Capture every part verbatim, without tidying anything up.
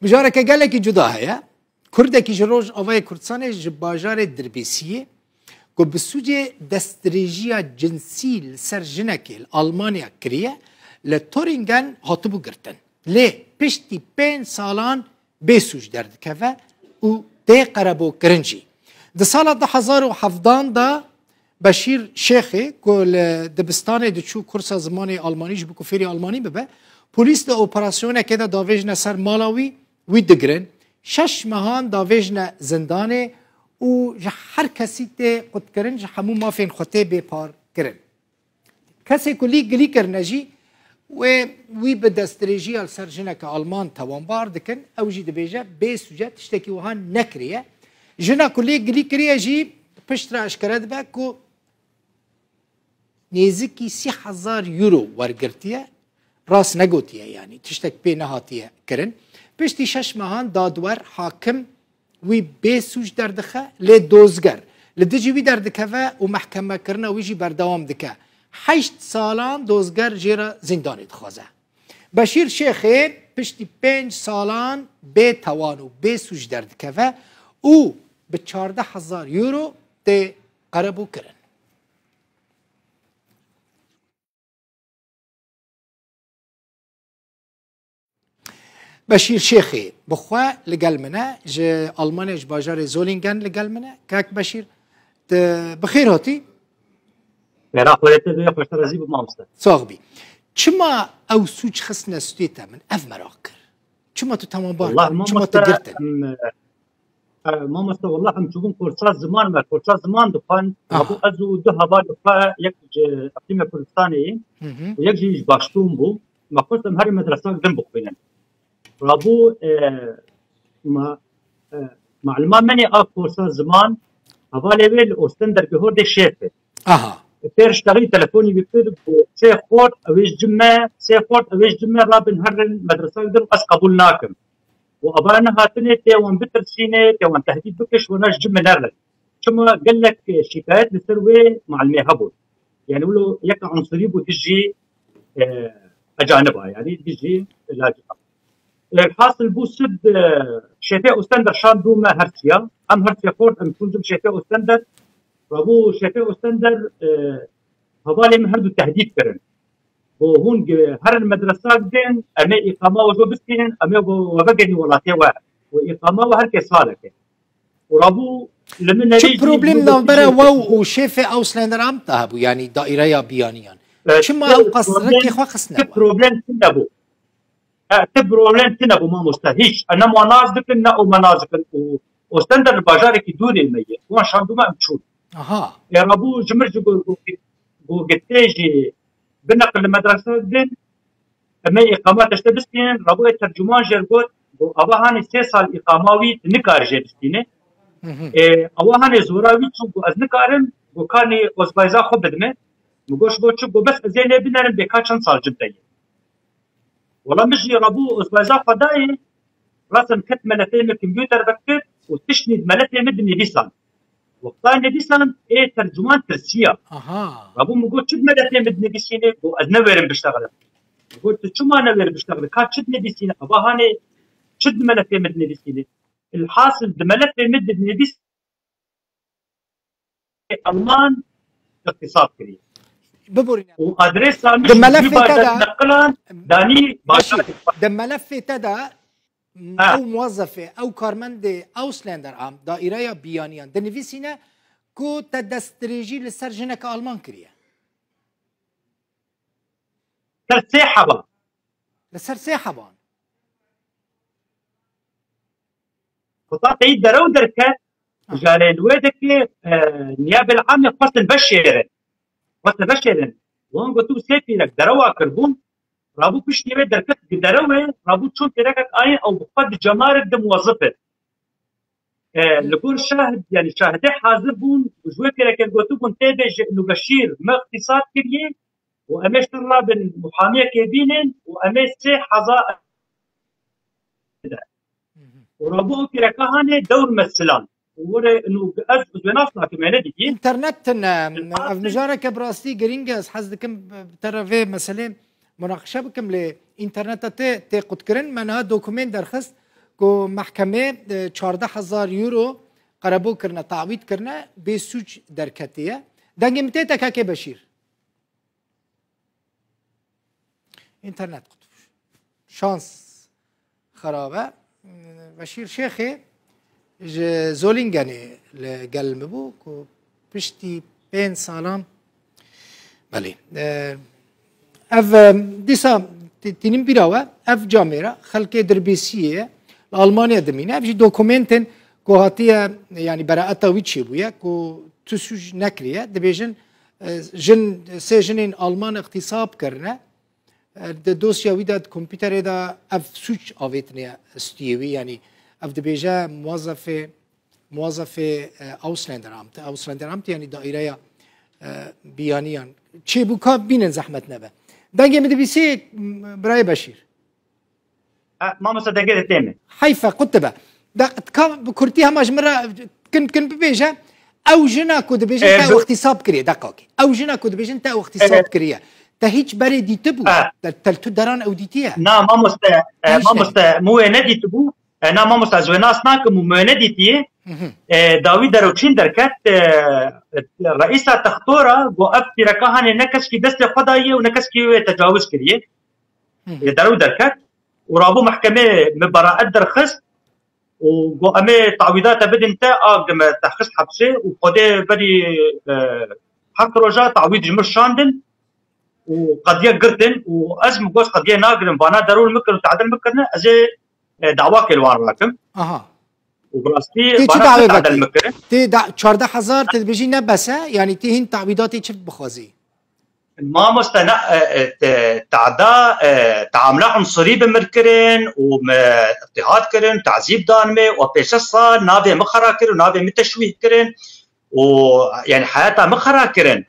Mijareke gelekî cuda heye. Kurdekî ji Rojavayê Kurdistanê ji bajarê Dirbêsiyê ku bi sûcê destdirêjiya cinsî li ser jinekê li Almanya kiriye, li Thüringen hatibû girtin. Lê piştî pênc salan bê sûc derdikeve û tê qerebûkirin jî. Di sala du hezar û hevdan de Beşîr Şêxê ku li dibistanê diçû kursa zimanê almanî ji bo ku fêrî almanî bibe, polîs di operasyonekê de davêjine ser mala wî, wî digirin. Şeş mehan davêjine zindanê û ji her kesî tê qutkirin, ji hemû mafên xwe tê bêparkirin. Kesê ku lî gilî kirine jî, wê wî bi destdirêjiya li ser jineke Alman tewanbar dikin, ew jî dibêje, bê sûc e, tiştekî wiha nekiriye. Jina ku lê gilî kiriye jî piştre eşkere dibe ku nêzikî sî hezar euro wergirtiye, rast negotiye, yanî tiştek pê nehatiye kirin. Piştî şeş mehan dadwer, hakim wî bê sûc derdixe, lê dozger li dijî wî derdikeve û mehkemekirina wî jî berdewam dike. Heşt salan dozger jê re zîndanê dixwaze. Beşîr Şêxê piştî pênc salan bê tawan û bê sûc derdikeve û bi çardeh hezar euro tê qerebûkirin. Beşîr Şêxê bi xwe li gel min e, ji Almanya, ji bajarê Solingen li gel min e. Kak Beşîr, tu bi xêr hatî. Mera xwe te be xweştir ezî bi mamoste. Sax bî. Çima ew sûc xistine stûyê te, min ev merak kir. Çima tu tewanbar kirin? Çima tu girtin? Em, e, mamoste, wallah em çûbûn kursa ziman me, kursa ziman dixwend. Aha. Rabû ez û du hevalê xwe, yek ji Eqlîmê Kurdistanê yî Hı hı. û yek jî ji Baştûn bû. Me xwest em herî medresa din bixwînin. Rabû, e, ma, e, malima menê a kursa ziman, hevalê wê li Ostender Behordê şêf e. Aha. Pêr ji telî telefonî wî kir, got, "Sê xort, ew ê ji cim me, sê xort, ew ê ji cim me rabin herin medresa din, ez qebûl nakim." Û ava nehatine tê wan bitirsîne, tê wan tehdît bike, ji wana ji cim me nerin. Çima gelek şîkayet li ser wê malimê hebûn. Yani wilo yek unsurî bû dijî, e, ecaniba, yani dijî laciba. E, hasil bû sib, e, şêfê Ostender şand bû me hersiya. Em hersiya xort, em çûn cim şêfê Ostender. Rabû şêfê Ostender, e, hevalê min her du tehdît kirin. Bo hûn gi-, herin medresa din, em ê îqama we ji we bistînin, em ê we, we vegerîn welatê we. Û îqama we her kes salek e. Û rabû li min Çi nevî jî problem navbera we û şêfê Ausländeramt de hebû, yanî daîreya biyaniyan? E, Çima ew qas problem, rikê xwe xistine çi we? Problem tune bû. E, ti problem tune bû mamoste. Hiç. E, ne ma nas dikin, ne ew me nas dikin. Û Ostender li bajarekî dûrê me ye. Wan şandû me em çûn. Aha. E, rabû ji mir ji go, go, go gitê jî bineqil li medresa din. Em ê îqama teşte bistînin. Rabû ê tercûman jê re got, go ava hanê sê sal îqama wî tu nikare jê bistîne. Hı hı. E, ava hanê zora wî çû, go ez nikarim, go kanê ozbayza xwe bidime. Min got, ji bo çi? Go bes ez ê lê binerim, bê ka çend sal cim te ye. Wela min jî rabû ozbayza xwe dayê, rasin ket meletê min kompûter vekir û tiştnî di meletê min dinivîsan. Wexta nivîsan ê tercûman tirsiya. Aha. Rabû min got, "Çi di meletê min dinivîsînê?" Got, "Ez newêrim biştexilim." Got, "Tu çima newêrim biştexilim? Ka çi dinivîsînê? Ava hanê çi di meletê min dinivîsînê?" Ilhasil di meletê min dinivîs Alman îqtîsad kiriye. Biborîne. Û adresa min Di jî melefê te de neqilan danî Beşîr, bajarê. Di melefê te de Ha. ew muwezefê, ew karmendê Ausländeramt, daîreya biyaniyan, dinivîsîne ku te destdirêjî li ser jineke Alman kiriye. Ser sê heba. Li ser sê heban. Xweta teyî derew derket, Ah. Ji alê li wê dekê, e, niyabê li amê xwestin veşêrin. Xwestin veşêrin. Wan gotibû sê pîrek derewa kirbûn. Rabû piştî wê derket gi derewê, rabû çûn pîrekek ayên ew bi xwe di cemarek de muwezif e. E, li gor şahid, yani şahidê hazir bûn, ji wê pîrekê gotibûn tê bêje Nûbeşîr me îqtîsad kiriye û em ê ji te rabin muhamiyekê bînin û em ê sê heza Hı hı. Û rabû ew pîreka hanê dewr me silan. Û were û ez, ez wê nas nakim, me nedîtiye. Înternet tune, ev mijareke bi rastî girîng e. Ez hez dikim bi te re vê meselê munaqeşe bikim, lê înterneta te tê qutkirin. Me niha dokumên derxist ku mehkemê, e, çardeh hezar euro qerebû kirine, ta'wîd kirine, bê sûc derketiye. Dengê min tê T K K Beşîr? Înternet qutibû. Şans xerab e. Beşîr Şêxê ji Zolingenê li gel min bû ku piştî pênc salan, belê. E, ev, e, dîsa tî-, tînin bîra we, ev camêra xelkê Dirbêsiyê ye. Li Almanya dimîne. Ev jî dokumentên ku hatiye, yanî beraeta wî çêbûye, ku tu sûc nekiriye. Dibêjin, e, jin, sê jinên Alman îxtîsab kirine. E, di dosya wî de, di kompîterê de ev sûc avêtine stûyê wî, yanî ev dibêje muwazefê, muwazefê, e, Ausländeramtê, Ausländeramtê yanî daîreya, e, biyaniyan. Çêbûka bînin zehmet nebe. Dengê min dibîsî, m-, birayê Beşîr. E, mamoste dengê de tê min. Heyfe, qut dibe. De, ka bi kurtî hema ji min re kin kin bibêje, ew jina ku dibêjin E, te bi- îxtîsab kiriye, deqakê. Ew jina ku dibêjin te îxtîsab E. kiriye. Te hiç berê dîtibû? E. Te, te li tu deran ew dîtiye? Na, mamoste, e, Hiç mamoste, min wê nedîtibû. E, na, mamoste, ez wê nas nakim û min wê nedîtiye. Hı hı. E, dawî deroçîn derket, e, reîsa textora got, ev tîreka hanê ne keskî destê xwe daye û ne keskî wê tecawuz kiriye. Hı hı. Li derew derket û rabû mehkemê, min beraet derxist û got, em ê ta'wîda te bidin te, a, me te xist hepsê û Xwedê berî, e, heft roja ta'wîd ji min şandin û qediye girtin û ez min got, qediye nagirin, vana derûn min kirin û tadil min kirine, ez ê, e, dawakê li wan rakim. Aha. Û bi rastî Tê çi bana dawê xwe tadil vekî? min kirin. Tê da çardeh hezar, tu dibêjî ne bes e, yanî tê hîn ta'wîdatê çi bixwazî? Mamoste, ne, e, e, te-, tada, e, teamula unsurî bi min kirin û me îtîhat kirin, tazîb dan me û pêşe sal navê min xera kir û navê min teşwîh kirin û, yani, heyata min xera kirin.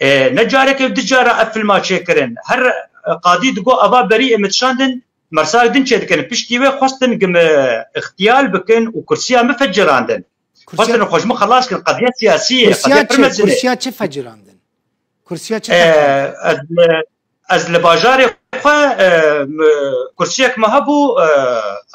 E, ne careke du cara ev filma çêkirin. Her, e, qadî digo eva berî ê min dişandin, mersayek din çêdikirin. Piştî wê xwestin gi min îxtiyal bikin û kursiya min fecirandin. Kursiya Xwestin xwe ji min xelas kirin. Qediya siyasî ye, Kursiya qediya çi? pir mezin e. Kursiya çi fecirandin? Kursiya çi E, teqandin? ez, ez li bajarê xwe, e, m-, kursiyek me hebû, e,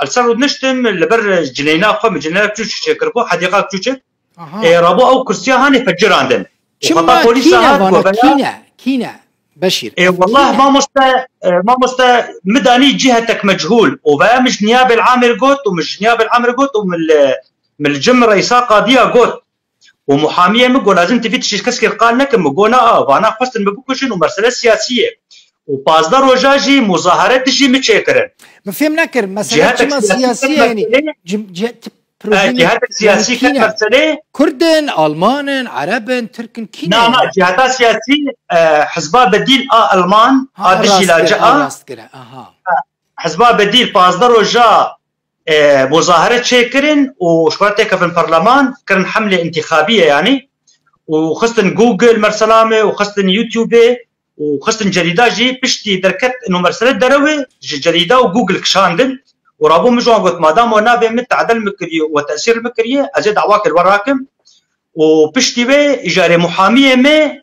li ser rû diniştim, li ber cineyna xwe, min cineyna çûçik çêkiribû, hedîqa çûçik. Aha. E, rabû ew kursiya hanê fecirandin. Û Çima heta polîsa kîne hat vana, got, veya kîne? Kîne? Beşîr, Ê, ev wallah kîne? mamoste, e, mamoste, min danî cihetek mechûl. Û veya min ji Niyabê li Amêr got û min ji Niyabê li Amêr got û min li, min li cem reîsa qadiya got. Û muhamiyê min got, lazim tu vî tiştî ji keskê re qal nekin. Min got, na, a, vana xwestin min bikujin û mesele siyasî ye. Û pazdeh roja jî muzahare dijî min çêkirin. Min fêm nekir, mesele Cihetek çima siyasî siyasî ye, yanî meselê, cim-, cihet-, e, problemê, cihetek yanî siyasî kî ne? Kurdin, Almanin, Erebin, Tirkin, kî ne Na, na, yanî? Ciheta siyasî, e, Hizba Bedîl a Alman, Ha, a dijî rast kir, lace a a. rast kir, aha. Hizba Bedîl pazdeh roja, e, muzahare çêkirin û ji xwe re têkevin parleman, kirin hemlê întîxabî ye yanî. Û xistin Google mersela me û xistin YouTube û xistin cerîda jî piştî derket ino mersele derewê ji cerîda û Google kişandin û rabû min ji wan got, madam we navê min tadil min kiriye û we tesîr min kiriye, ez ê dawakê li we rakim. Û piştî wê îjarê muhamiyê me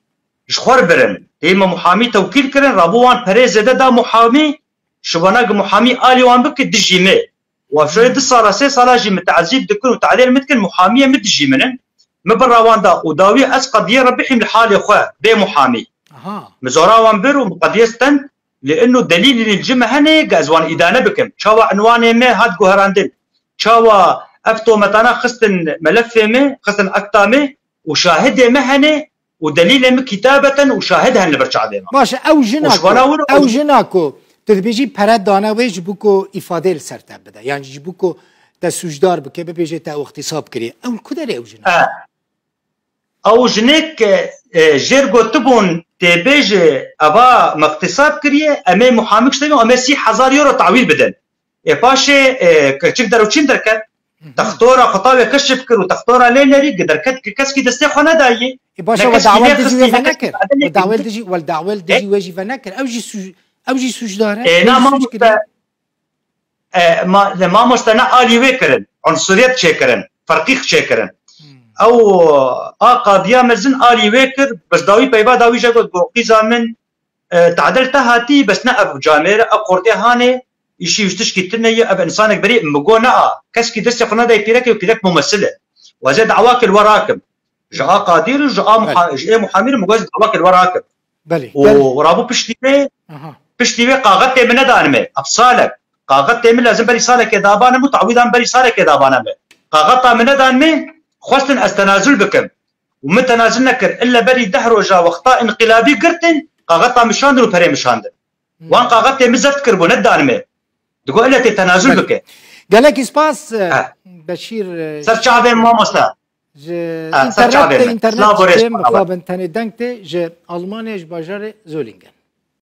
ji xwe re birin. Tê me muhamî tewkîl kirin, rabû wan perê zêde da muhamî, şibana gi muhamî alî wan bike dijî me. Û ev şoyê du sala, sê sala jî min tezîb dikin û tehdêr min dikin, muhamiyê min dijî min in. Min bira wan da û dawî ez qediyê re bihîm li halê xwe, bê muhamî. Aha. Min zora wan bir û min qediyê stend, li ino delîlên li cim hene, ge ez wan îdane bikim. Çawa înwanê me hat guherandin? Çawa ev tometana xistin melefê me, xistin ekta me û şahidê me hene, û delîlê min kîtabeten û şahid hen li vir çavê me. Baş e, ew jina Û ji ku, vana wir ew û jina ku tu dibêjî pere dane wê ji bo ku îfadê li ser te bide, yan jî ji bo ku te sûcdar bike, bibêje te îxtîsab kiriye. Ew li ku derê ew jina? E, ew jinê ke, e, jêr gotibûn tê bêje eva me îxtîsab kiriye, em ê muhamik ştevin, em ê sî hezar euro tahwîl bidin. Ê paşê, e, keçik deroçîn derket. Hı hı. Textora xwe tawê keşif kir û textora lê nerî gi derket ki keskî destê xwe nedayî. Ê, başe, Ne we keskî dawel lê dijî xistî, wê ne keskî venekir? Tadilê We dawel kirî. dijî, we dawel dijî E? wê jî venekir. Ew jî sûc-, ew jî sûcdar e. Ê, Ew na jî sûc mamoste, kiriye. e, ma-, ne mamoste ne alî wê kirin. Unsuriyet çêkirin. Ferqîq çêkirin. Hmm. Ew a qadiya mezin alî wê kir, bes dawî peyva dawî jê got, got, qîza min, e, tadil te hatî, bes ne ev camêr, ev qortê hanê, Îşî wî tişkî tune ye, ev însanek berî min got, ne a. Keskî destê xwe nedayê pîrekê û pîrek mumesil e. Û ez ê dawakê li we rakim. Ji a Qadîr û ji a muha-, ji ê muhamîr min got, ez dawakê li we rakim. Belê. Û rabû piştî vê, Aha. piştî vê qaxetê min nedan me. Ev salek. Qaxetê min lazim berî salekê dabanim û tawîdan berî salekê dabanim me. Qaxeta min nedan me, xwestin ez tenazul bikim. Û min tenazul nekir. Illa berî deh roja wexta înqilabî girtin, qaxeta min şandin û perê min şandin. Wan qaxetê min zeft kiribû, nedan me. Digo illa tê tenazul Belê. bike. Gelekî spas, e, Ha. Beşîr, e, Ser çavên mamoste. ji Ha, ser înternet çavên te me. înternet Silav û rêz çêm bana. Bixwabin tenê deng tê, ji Almanya, ji bajarê Zolingen.